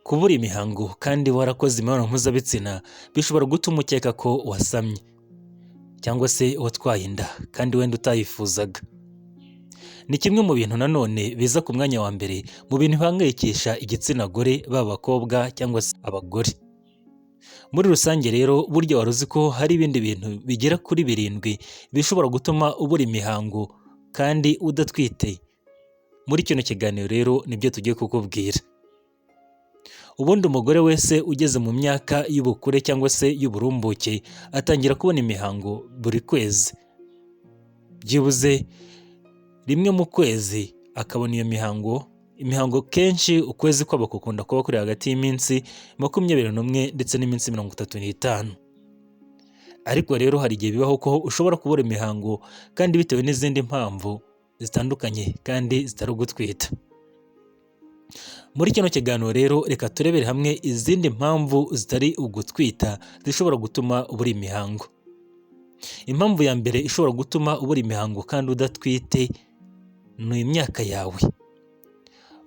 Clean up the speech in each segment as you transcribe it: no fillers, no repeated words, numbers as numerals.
Kubura imihango kandi warakoze imibonano mpuzabitsina bishobora gutuma ukeka ko wasamye cyangwa se watwaye inda kandi wenda utayifuzaga. Ni kimwe mu bintu nanone biza ku mwanya wa mbere mu bintu bihangayikisha igitsina gore, baba abakobwa cyangwa se abagore. Muri rusange rero, burya wari uzi ko hari ibindi bintu bigera kuri birindwi bishobora gutuma ubura imihango kandi udatwite? Muri kino kiganiro rero nibyo tugiye kukubwira. Ubundi umugore wese ugeze mu myaka y'ubukure cyangwa se y'uburumbuke atangira kubona imihango buri kwezi, byibuze rimwe mu kwezi akabona iyo mihango. Imihango kenshi ukwezi kwabo kukunda kuba kuri hagati y'iminsi 21 ndetse n'iminsi 35. Ariko rero hari igihe bibaho ko ushobora kubura imihango kandi bitewe n'izindi mpamvu zitandukanye kandi zitari ugutwita. Muri kino kiganiro rero reka turebere hamwe izindi mpamvu zitari ugutwita zishobora gutuma ubura imihango. Impamvu ya mbere ishobora gutuma ubura imihango kandi udatwite ni imyaka yawe.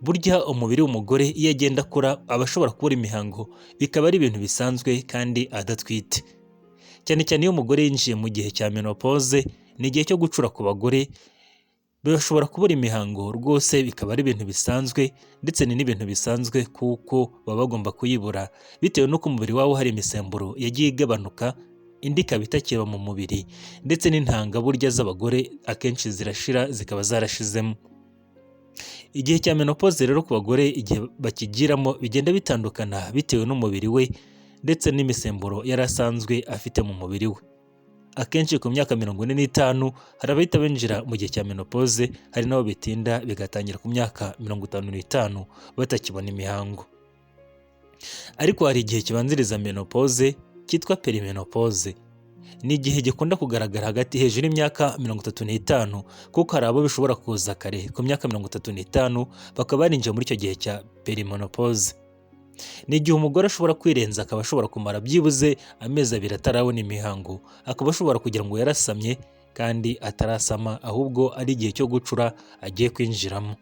Burya umubiri w'umugore iyo agenda akura aba ashobora kubura imihango, bikaba ari ibintu bisanzwe kandi adatwite. Cyane cyane iyo umugore yinjiye mu gihe cya menopause, ni igihe cyo gucura ku bagore, bashobora kubura imihango rwose bikaba ari ibintu bisanzwe, ndetse ni n'ibintu bisanzwe kuko baba bagomba kuyibura bitewe n'uko umubiri wabo hari imisemburo yagiye igabanuka, indi ikaba itakiba mu mubiri, ndetse n'intanga burya z'abagore akenshi zirashira, zikaba zarashizemo. Igihe cya menopause rero ku bagore, igihe bakigiramo bigenda bitandukana bitewe n'umubiri we ndetse n'imisemburo yari asanzwe afite mu mubiri we. Akenshi ku myaka 45 hari abahita binjira mu gihe cya menopause, hari n'abo bitinda bigatangira ku myaka 55 batakibona imihango. Ariko hari igihe kibanziriza menopause cyitwa perimenopause. Ni igihe gikunda kugaragara hagati hejuru y'imyaka 35, kuko hari abo bishobora kuza kare ku myaka 35 bakaba barinjiye muri icyo gihe cya perimenopause. Ni igihe umugore ashobora kwirenza, akaba ashobora kumara byibuze amezi 2 atarabona imihango, akaba ashobora kugira ngo yarasamye kandi atarasama, ahubwo ari igihe cyo gucura agiye kwinjiramo.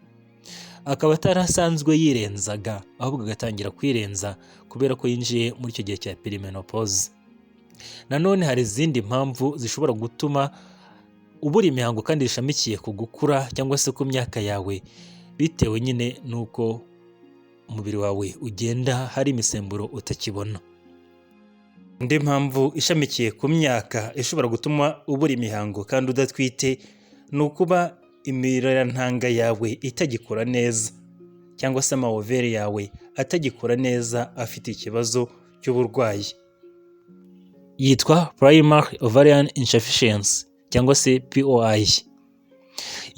Akaba atarasanzwe yirenzaga, ahubwo agatangira kwirenza kubera ko yinjiye muri icyo gihe cya perimenopause. Nanone hari izindi mpamvu zishobora gutuma ubura imihango kandi zishamikiye ku gukura cyangwa se ku myaka yawe, bitewe nyine n'uko umubiri wawe ugenda hari imisemburo utakibona. Indi mpamvu ishamikiye ku myaka ishobora gutuma ubura imihango kandi udatwite ni ukuba imirerantanga yawe itagikora neza, cyangwa se ama ovaires yawe atagikora neza, afite ikibazo cy'uburwayi. Yitwa primary ovarian insufficiency cyangwa se POI.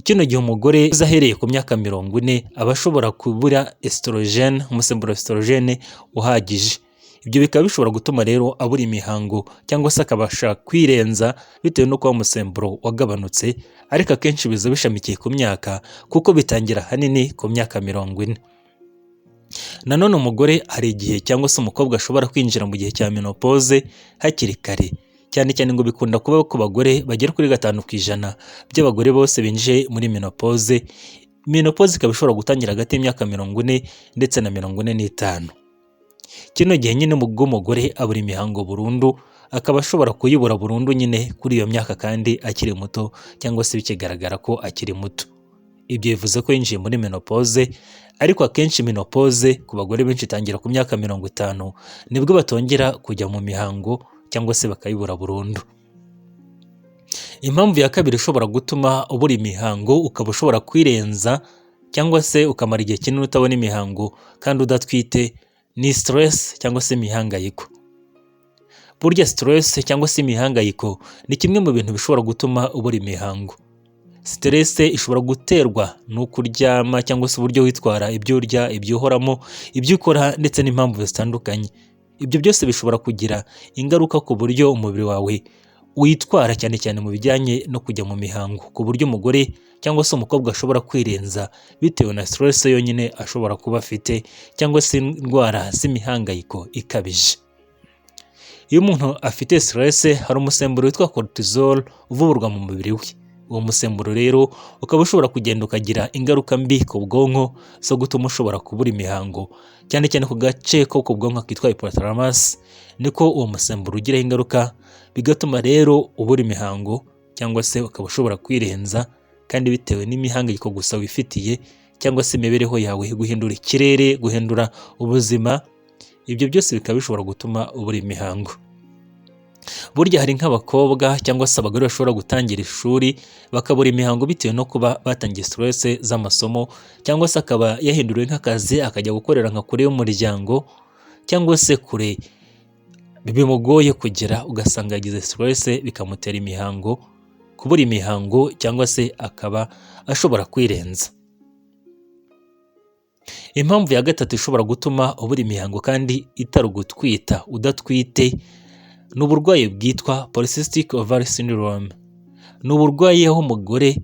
Kino gihe umugore ahereye ku myaka 40 aba ashobora kubura estrogène, umusemburo estrogène uhagije. Ibyo bikaba bishobora gutuma rero abura imihango cyangwa se akabasha kwirenza bitewe n'uko wa musemburo wagabanutse, ariko akenshi biza bishamikiye ku myaka kuko bitangira ahanini ku myaka 40. Nanone umugore hari igihe cyangwa se umukobwa ashobora kwinjira mu gihe cya menopause hakiri kare, cyane cyane ngo bikunda kuba ku bagore bagera kuri 5% by'abagore bose binjiye muri menopause. Menopause ikaba ishobora gutangira hagati y'imyaka 40 ndetse na 45. Kino gihe nyine ubwo umugore abura imihango burundu, akaba ashobora kuyibura burundu nyine kuri iyo myaka kandi akiri muto cyangwa se bikigaragara ko akiri muto. Ibyo bivuze ko yinjiye muri menopause, ariko akenshi menopause ku bagore benshi itangira ku myaka 50, nibwo batongera kujya mu mihango cyangwa se bakayibura burundu. Impamvu ya kabiri ishobora gutuma ubura imihango, ukaba ushobora kwirenza cyangwa se ukamara igihe kinini utabona imihango kandi udatwite, ni stress cyangwa se imihangayiko. Burya stress cyangwa se imihangayiko ni kimwe mu bintu bishobora gutuma ubura imihango. Stress ishobora guterwa n'uko uryama cyangwa se uburyo witwara, ibyo urya, ibyo uhoramo, ibyo ukora ndetse n'impamvu zitandukanye. Ibyo byose bishobora kugira ingaruka ku buryo umubiri wawe witwara, cyane cyane mu bijyanye no kujya mu mihango, ku buryo umugore cyangwa se umukobwa ashobora kwirenza bitewe na stress yonyine ashobora kuba afite cyangwa se indwara z'imihangayiko ikabije. Iyo umuntu afite stress, hari umusemburo witwa cortisol uvuburwa mu mubiri we. Uwo musemburo rero ukaba ushobora kugenda ukagira ingaruka mbi ku bwonko zo gutuma ushobora kubura imihango, cyane cyane ku gace ko ku bwonko kitwa hypothalamus. Niko uwo musemburo ugiraho ingaruka, bigatuma rero ubura imihango cyangwa se ukaba ushobora kwirenza, kandi bitewe n'imihangayiko gusa wifitiye cyangwa se imibereho yawe, guhindura ikirere, guhindura ubuzima, ibyo byose bikaba bishobora gutuma ubura imihango. Burya hari nk'abakobwa cyangwa se abagore bashobora gutangira ishuri bakabura imihango bitewe no kuba batangiye stress z'amasomo, cyangwa se akaba yahinduriwe nk'akazi akajya gukorera nka kure y'umuryango cyangwa se kure bimugoye kugera, ugasanga yagize stress bikamutera imihango, kubura imihango, cyangwa se akaba ashobora kwirenza. Impamvu ya gatatu ishobora gutuma ubura imihango kandi itari ugutwita udatwite ni uburwayi bwitwa polycystic ovary syndrome. Ni uburwayi aho umugore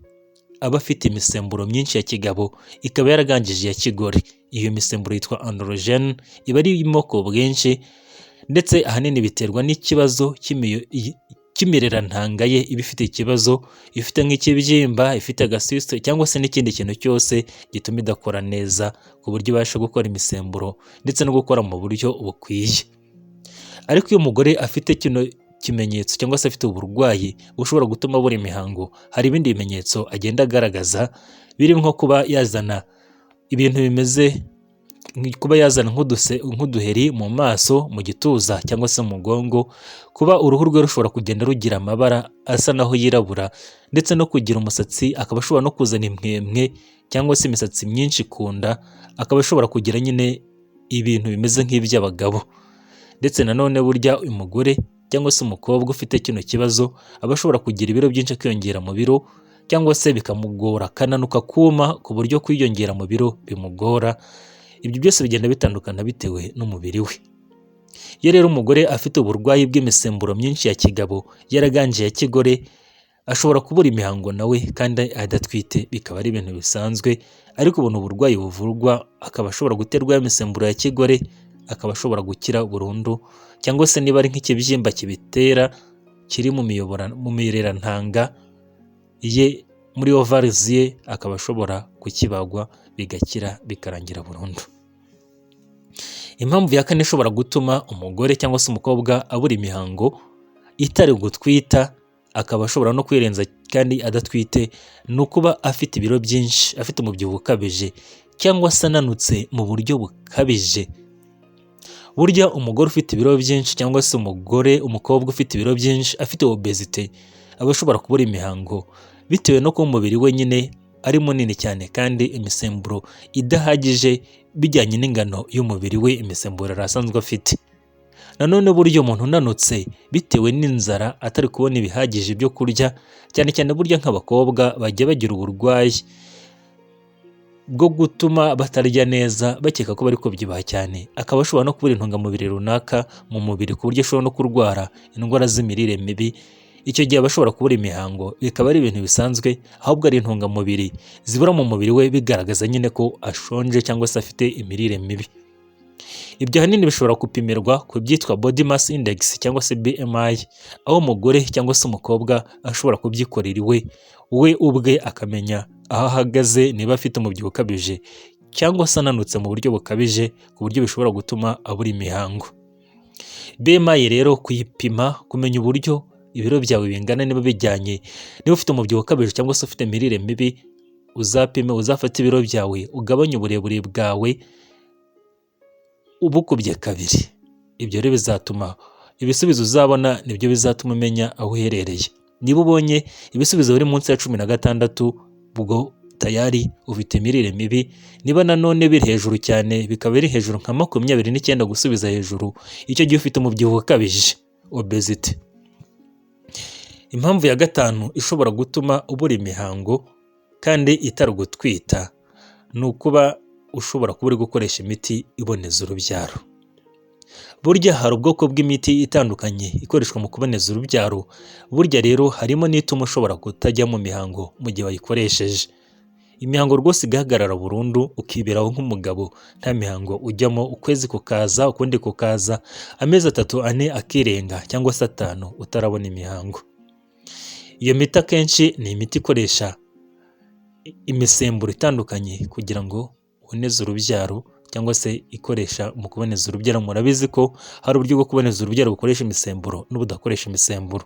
aba afite imisemburo myinshi ya kigabo ikaba yaraganjije iya kigore. Iyo misemburo yitwa androgen, iba irimo ku bwinshi, ndetse ahanini biterwa n'ikibazo cy'imirerantanga ye iba ifite ikibazo, ifite nk'ikibyimba, ifite agacyste cyangwa se n'ikindi kintu cyose gituma idakora neza ku buryo ibasha gukora imisemburo ndetse no gukora mu buryo bukwiye. Ariko iyo umugore afite kino kimenyetso cyangwa se afite uburwayi bushobora gutuma abura imihango, hari ibindi bimenyetso agenda agaragaza birimo nko kuba yazana ibintu bimeze kuba yazana nk'uduheri mu maso, mu gituza cyangwa se mu mugongo, kuba uruhu rwe rushobora kugenda rugira amabara asa naho yirabura, ndetse no kugira umusatsi, akaba ashobora no kuzana impwempwe cyangwa se imisatsi myinshi ku nda, akaba ashobora kugira nyine ibintu bimeze nk'iby'abagabo. Ndetse nanone burya uyu mugore cyangwa se umukobwa ufite kino kibazo aba ashobora kugira ibiro byinshi, akiyongera mu biro, cyangwa se bikamugora akananuka kuma ku buryo kwiyongera mu biro bimugora. Ibyo byose bigenda bitandukana bitewe n'umubiri we. Iyo rero umugore afite uburwayi bw'imisemburo myinshi ya kigabo yaraganje ya kigore, ashobora kubura imihango nawe kandi adatwite, bikaba ari ibintu bisanzwe. Ariko ubu ni uburwayi buvurwa, akaba ashobora guterwa imisemburo ya kigore, akaba ashobora gukira burundu, cyangwa se niba ari nk'ikibyimba kibitera kiri mu miyobora mu mirerantanga ye, muri ovaries ye, akaba ashobora kukibagwa bigakira, bikarangira burundu. Impamvu ya kane ishobora gutuma umugore cyangwa se umukobwa abura imihango itari gutwita, akaba ashobora no kwirenza kandi adatwite, ni ukuba afite ibiro byinshi, afite umubyibuho ukabije cyangwa se ananutse mu buryo bukabije. Burya umugore ufite ibiro byinshi cyangwa se umugore, umukobwa ufite ibiro byinshi, afite obésité, aba ashobora kubura imihango bitewe no kuba umubiri we nyine ari munini cyane kandi imisemburo idahagije bijyanye n'ingano y'umubiri we, imisemburo yari asanzwe afite. Nanone burya umuntu unanutse bitewe n'inzara, atari kubona ibihagije byo kurya, cyane cyane burya nk'abakobwa bajya bagira uburwayi bwo gutuma batarya neza, bakeka ko bari kubyibuha cyane, akaba ashobora no kubura intungamubiri runaka mu mubiri ku buryo ashobora no kurwara indwara z'imirire mibi. Icyo gihe aba ashobora kubura imihango, bikaba ari ibintu bisanzwe, ahubwo ari intungamubiri zibura mu mubiri we, bigaragaza nyine ko ashonje cyangwa se afite imirire mibi. Ibyo ahanini bishobora gupimirwa ku byitwa body mass index cyangwa se BMI, aho umugore cyangwa se umukobwa ashobora kubyikorera iwe, we ubwe akamenya aho ahagaze, niba afite umubyibuho ukabije cyangwa se ananutse mu buryo bukabije ku buryo bishobora gutuma abura imihango. BMI rero kuyipima, kumenya uburyo ibiro byawe bingana, niba bijyanye, niba ufite umubyibuho ukabije cyangwa se ufite imirire mibi, uzapime, uzafate ibiro byawe ugabanye uburebure bwawe ubukubye kabiri. Ibyo rero bizatuma ibisubizo uzabona nibyo bizatuma umenya aho uherereye. Niba ubonye ibisubizo biri munsi ya 16, ubwo tayari ufite imirire mibi. Niba nanone biri hejuru cyane, bikaba biri hejuru nka 29 gusubiza hejuru, icyo gihe ufite umubyibuho ukabije, obésité. Impamvu ya gatanu ishobora gutuma ubura imihango kandi itari ugutwita ni ukuba ushobora kuba uri gukoresha imiti iboneza urubyaro. Burya hari ubwoko bw'imiti itandukanye ikoreshwa mu kuboneza urubyaro. Burya rero harimo n'ituma ushobora kutajya mu mihango mu gihe wayikoresheje. Imihango rwose igahagarara burundu, ukiberaho nk'umugabo nta mihango ujyamo, ukwezi kukaza ukundi kukaza, amezi 3, 4 akirenga cyangwa se 5 utarabona imihango. Iyo miti rero ishobora gutuma Iyo miti akenshi ni imiti ikoresha imisemburo itandukanye kugira ngo uboneze urubyaro, cyangwa se ikoresha mu kuboneza urubyaro. Murabizi ko hari uburyo bwo kuboneza urubyaro bukoresha imisemburo n'ubudakoresha imisemburo.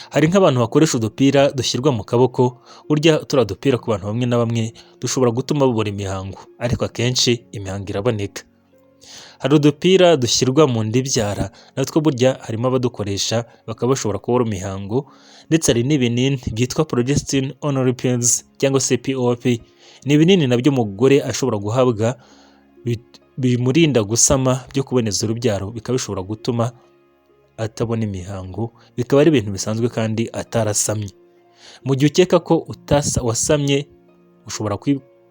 Hari nk'abantu bakoresha udupira dushyirwa mu kaboko. Burya turiya dupira ku bantu bamwe na bamwe dushobora gutuma babura imihango, ariko akenshi imihango iraboneka. Hari udupira dushyirwa mu nda ibyara, natwo burya harimo abadukoresha bakaba bashobora kubura imihango. Ndetse hari n'ibinini byitwa progestin only pills cyangwa se POP. Ni ibinini nabyo umugore ashobora guhabwa bimurinda gusama, byo kuboneza urubyaro, bikaba bishobora gutuma atabona imihango, bikaba ari ibintu bisanzwe kandi atarasamye. Mu gihe ukeka ko wasamye, ushobora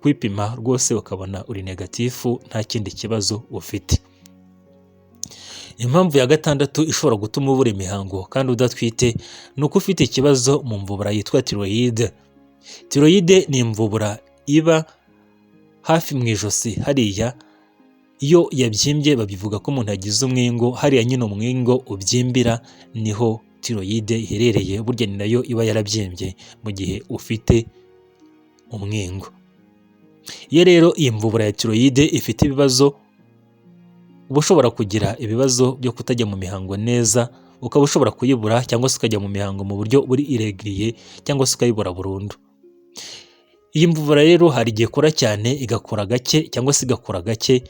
kwipima rwose ukabona uri négatif, nta kindi kibazo ufite. Impamvu ya gatandatu ishobora gutuma ubura imihango kandi udatwite ni uko ufite ikibazo mu mvubura yitwa thyroïde. Thyroïde ni imvubura iba hafi mu ijosi hariya. Iyo yabyimbye babivuga ko umuntu yagize umwingo. Hariya nyine umwingo ubyimbira niho thyroïde iherereye. Burya ni nayo iba yarabyimbye mu gihe ufite umwingo. Iyo rero iyi mvubura ya thyroïde ifite ibibazo, uba ushobora kugira ibibazo byo kutajya mu mihango neza, ukaba ushobora kuyibura cyangwa se ukajya mu mihango mu buryo buri irrégulier, cyangwa se ukayibura burundu. Iyi mvubura rero hari igihe ikora cyane, igakora gake, cyangwa se igakora gake,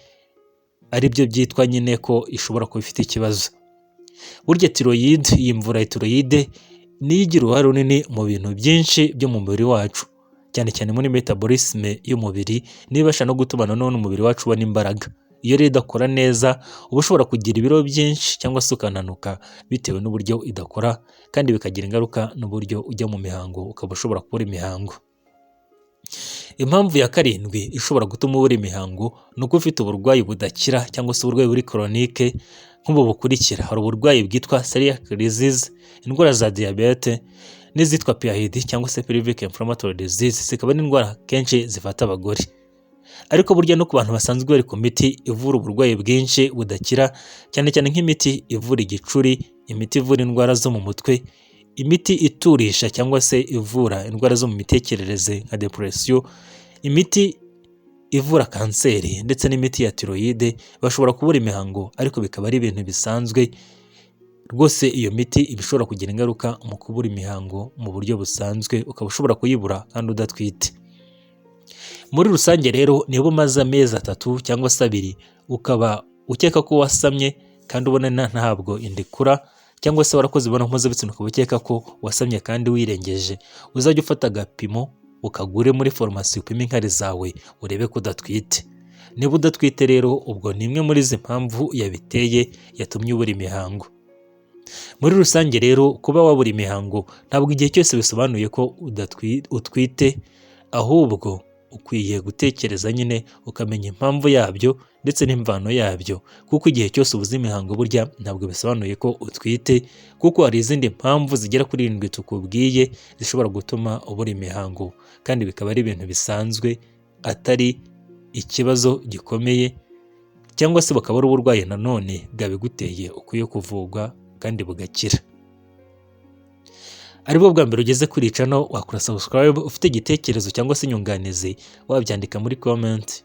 aribyo byitwa nyine ko ishobora kuba ifite ikibazo. Burya thyroïde, iyi mvubura ya thyroïde, niyo igira uruhare runini mu bintu byinshi byo mu mubiri wacu, cyane cyane muri métabolisme y'umubiri, niyo ibasha no gutuma nanone umubiri wacu ubona imbaraga. Iyo rero idakora neza, uba ushobora kugira ibiro byinshi cyangwa se ukananuka bitewe n'uburyo idakora, kandi bikagira ingaruka n'uburyo ujya mu mihango, ukaba ushobora kubura imihango. Impamvu ya karindwi ishobora gutuma ubura imihango ni uko ufite uburwayi budakira cyangwa se uburwayi buri chronique nk'ubu bukurikira: hari uburwayi bwitwa celiac disease, indwara za diyabete n'izitwa PID cyangwa se pelvic inflammatory disease, zikaba ari indwara kenshi zifata abagore. Ariko burya no ku bantu basanzwe bari ku miti ivura uburwayi bwinshi budakira, cyane cyane nk'imiti ivura igicuri, imiti ivura indwara zo mu mutwe, imiti iturisha cyangwa se ivura indwara zo mu mitekerereze nka dépression, imiti ivura kanseri ndetse n'imiti ya thyroïde, bashobora kubura imihango, ariko bikaba ari ibintu bisanzwe rwose. Iyo miti iba ishobora kugira ingaruka mu kubura imihango mu buryo busanzwe, ukaba ushobora kuyibura kandi udatwite. Muri rusange rero, niba umaze amezi 3 cyangwa se 2 ukaba ukeka ko wasamye kandi ubona ntabwo inda ikura, cyangwa se warakoze imibonano mpuzabitsina ukaba ukeka ko wasamye kandi wirengeje, uzajya ufata agapimo ukagure muri farumasi, upime inkari zawe urebe ko udatwite. Niba udatwite rero, ubwo ni imwe muri izi mpamvu yabiteye yatumye ubura imihango. Muri rusange rero, kuba wabura imihango ntabwo igihe cyose bisobanuye ko utwite, ahubwo ukwiye gutekereza nyine ukamenya impamvu yabyo ndetse n'imvano yabyo, kuko igihe cyose ubuze imihango burya ntabwo bisobanuye ko utwite, kuko hari izindi mpamvu zigera kuri irindwi tukubwiye zishobora gutuma ubura imihango, kandi bikaba ari ibintu bisanzwe, atari ikibazo gikomeye, cyangwa se bukaba ari uburwayi nanone bwabiguteye ukwiye kuvurwa kandi bugakira. Aribwo bwa mbere ugeze kuri channel, wakora subscribe. Ufite igitekerezo cyangwa se inyunganizi, wabyandika muri comment.